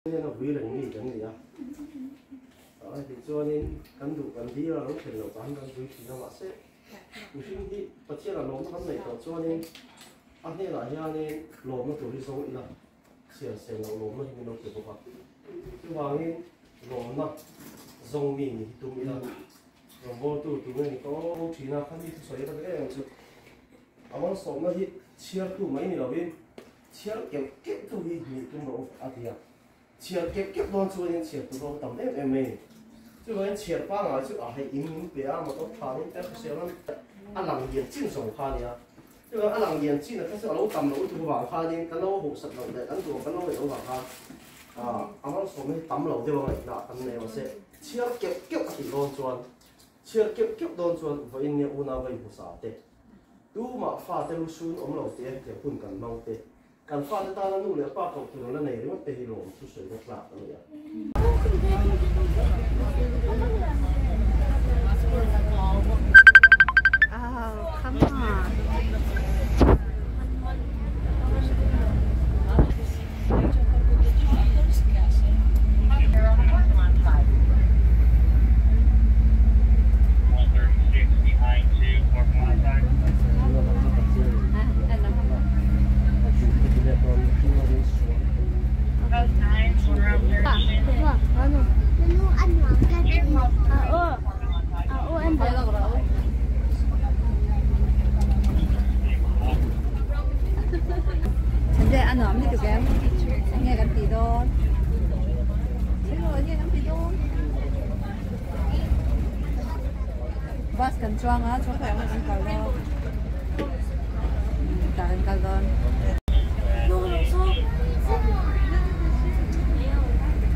Hian a vui reng mi kan ni a, heti chuanin kan duh kan dil a lo thlen loh pahin kan vui thin a, mahse mihring hi Pathian a lawmna kan neih tawh chuanin a hnenah hianin lawmna tur hi zawng ila chhiar sen loh lawmna hi min lo pe bawk a, chuvangin lawmna zawng mi ni hi tum ila rawngbawltu tur nge ni ka aw thin a, khami thusawi ka em chu a malsawmna hi chhiartu mai ni lovin Chhiar keuh keuh tu hi nih tum rawh u a ti a, chhiar keuh keuh dawn chuanin chhiar tur rawng tam em em mai a ni. Chuvangin chhiar pangngai chu a hei in min pe a, motor tha min pe a, hrisel nan a lang lian chin zawng kha a ni a. Chuvangin a lang lian chin a kha chu a lo tam loh tur vang khanin kan lo hauhsat loh leh kan duh ang kan lo neih loh vang khan a malsawmna hi tam lo deuh a ngaihna kan nei a mahse chhiar keuh keuh a tih dawn chuan chhiar keuh keuh dawn chuan vawiin nia unau va inhmusa te Tumah fate lu sun awm lo te tiang hun kan hmang te, kan fate tana nu leh pa koh tur la nei ringawt te hi lawm thusawi na tlak a ni a. Oh, come on. A nuam lutuk em? Enge kan tih dawn? Enge kan tih dawn? Bus kan chuang a, chuang kan kal dawn. Tah kan kal dawn.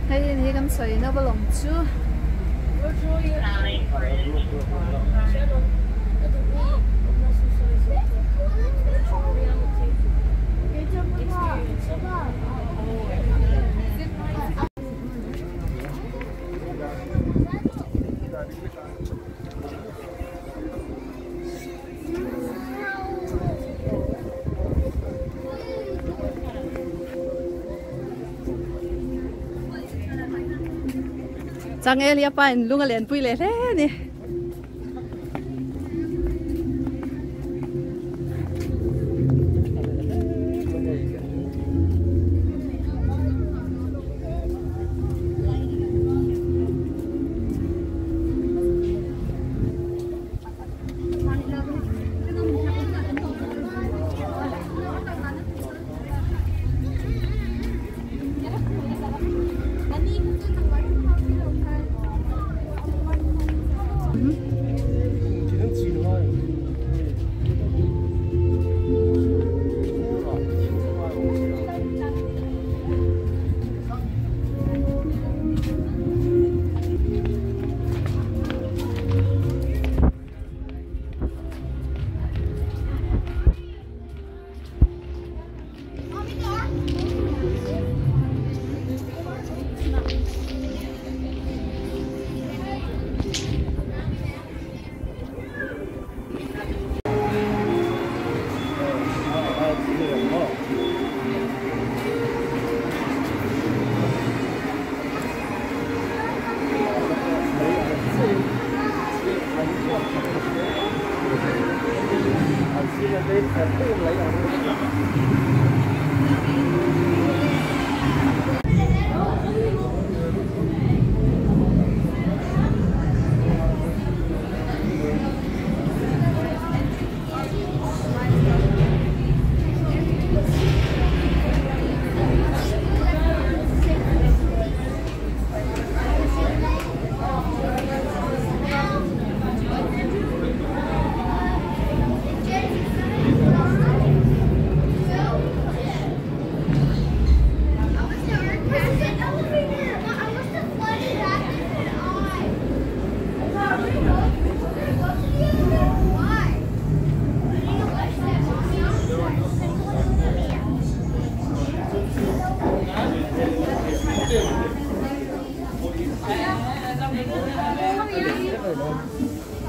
Hei hi kan sawi na balawng chu. Changel hi a pa in lung a lenpui leh hle a ni.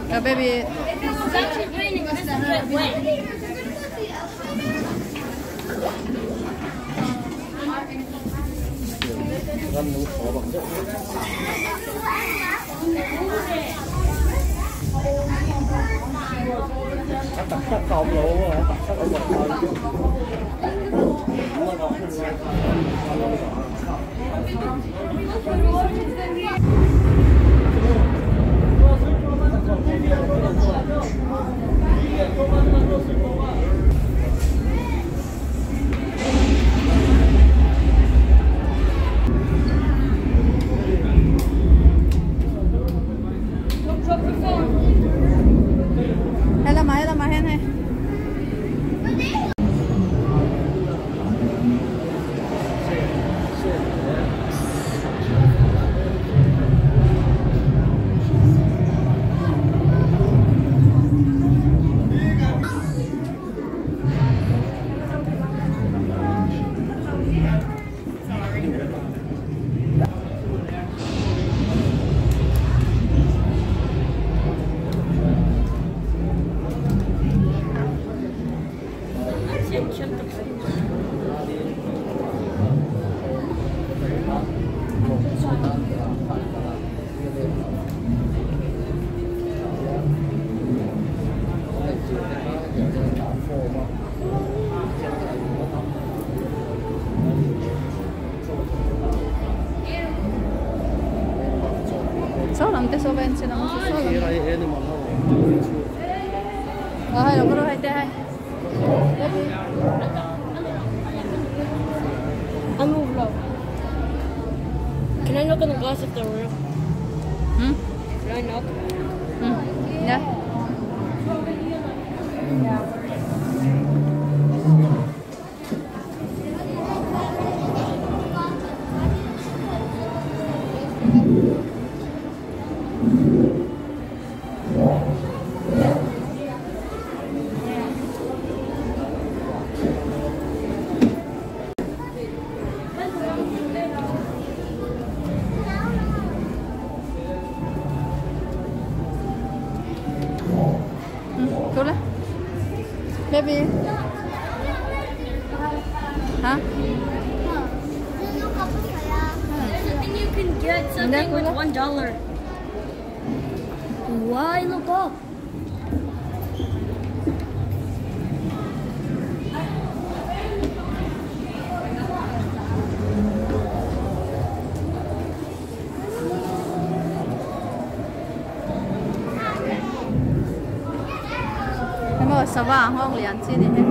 Ka baby. Rannung thaw ang deuh hi. A tak tak a awm lo a, a tak tak a awm loh khan hun lai khan a lo dah a. Helamah helamah hian hei. Saw lam te saw va en chin ang chu saw lam. Ờ hay là có đôi hay te hay. I'm a vlog. Can I knock on the glass if they're real? Hmm? Can I knock? Yeah. Go lah. Baby. Huh? There's a thing you can get something with $1. Why look up? Sava hong lian chi ni he.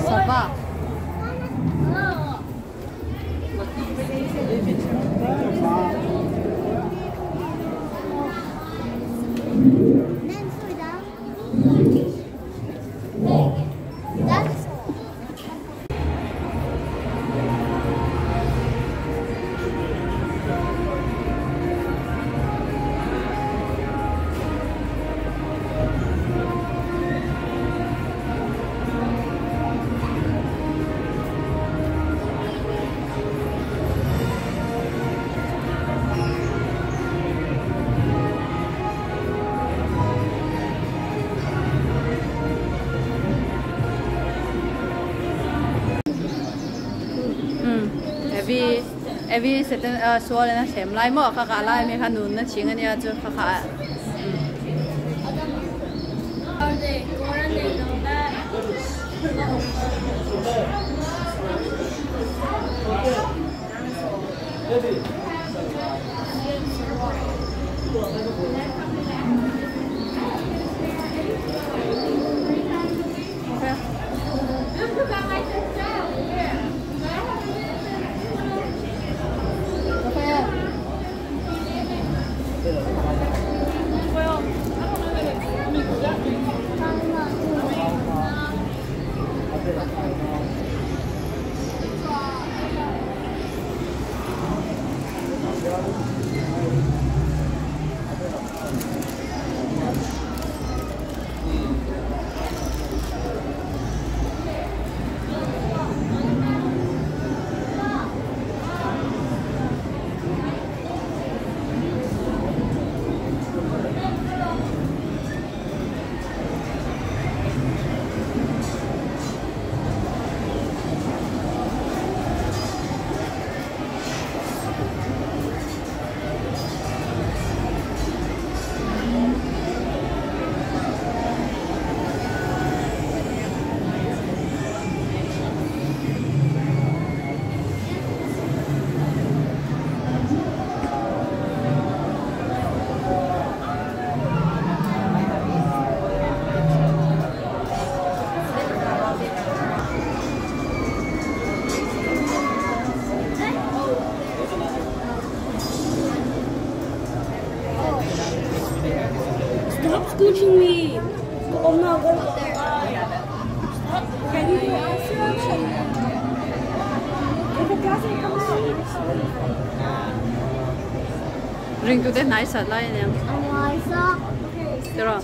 Sava. Every certain sual na them lai mo kha kha lai me kha nun na ching ania chu kha kha. Are they going they know that? Ringtute hnai sat lai a niang tiraw.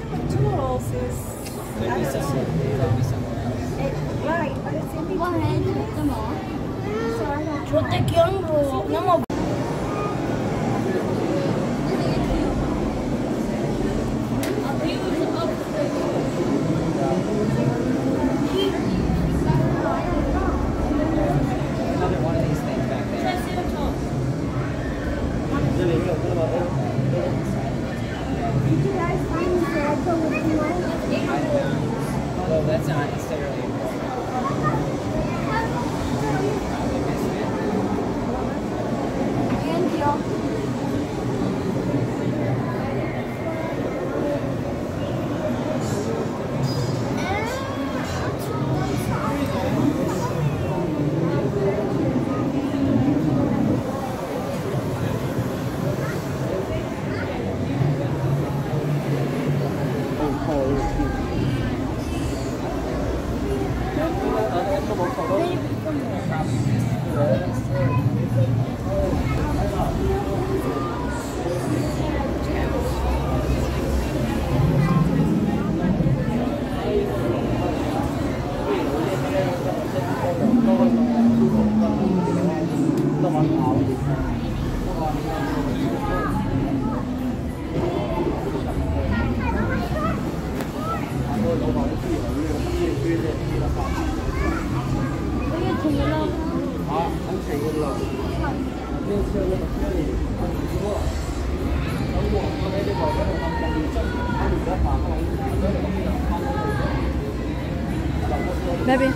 Baby,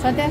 Sante.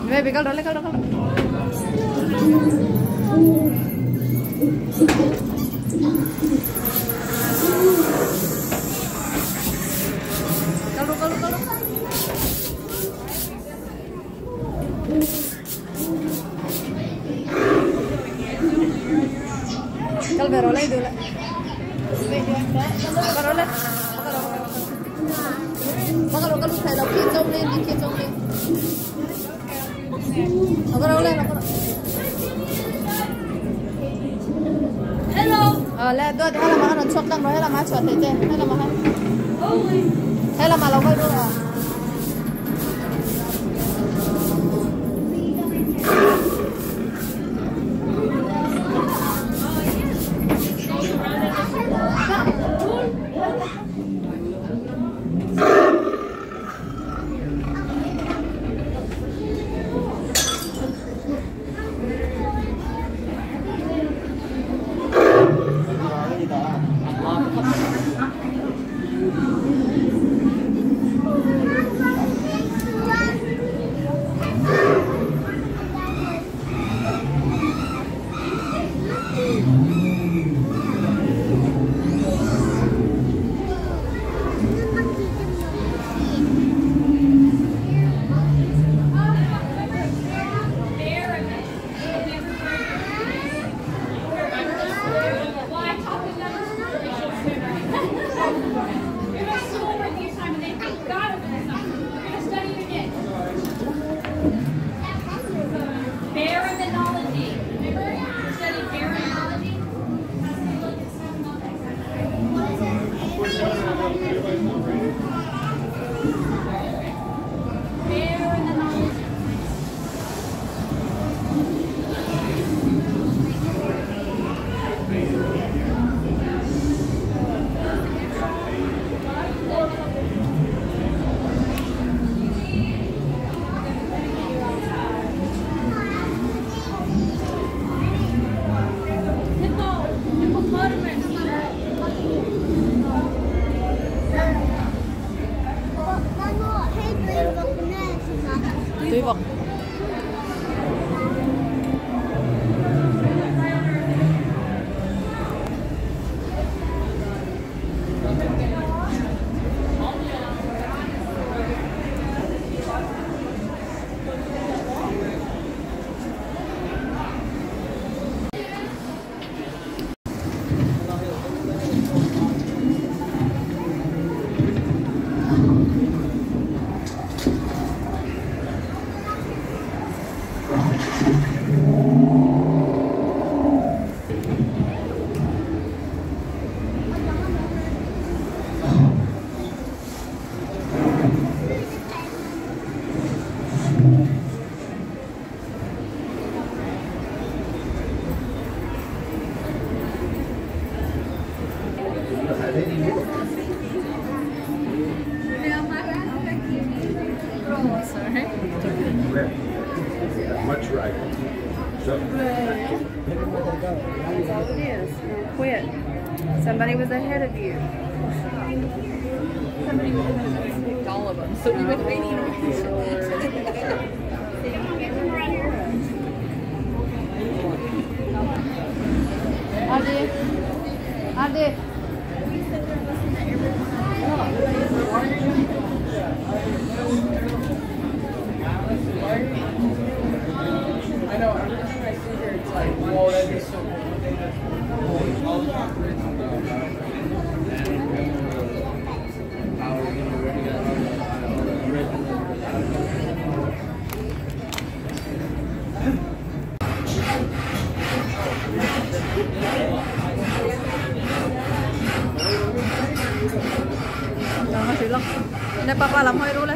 Baby, kal kal kal. Kal kal kal. Kal beroleh dulu. Beroleh. Bakal bakal thầy đọc kia trông lên, đi kia trông lên. Nó có đâu lên, nó có đâu. Hello. Ờ, lên tôi hay là mà nó chọc đằng rồi hay là mà chuột thế trên, hay là mà hay. Hay là mà nó quay luôn à? That's all it is. Now quit. Somebody was ahead of you. Somebody picked all of them, so we've been waiting. Adi. Adi. I know, every time I see here, it's like, whoa, that'd be so cool. All the Ne papa lam hoi ru le.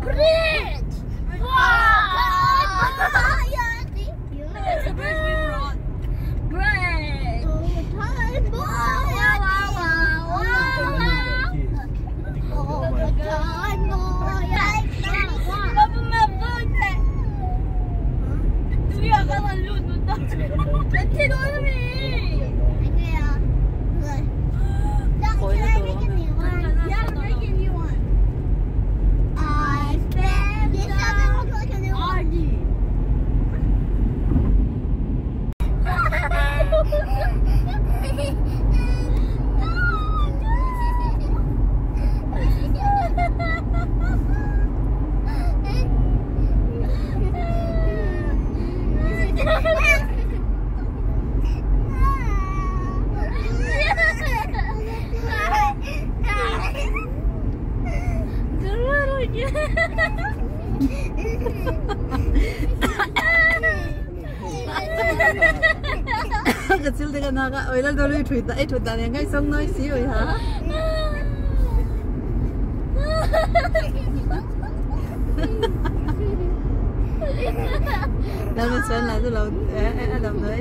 Bridge! Wow! That's the bridge we were on. Bridge! Wow, wow, wow, wow. Can I make a new one? Yeah, make a new one. I spent this doesn't look like a new one. Ka chil te ka na ka oi la do lui thui ta ei thui ta ne ngai song noi si oi ha. Lan ma chuan la chu lo e a dam noi.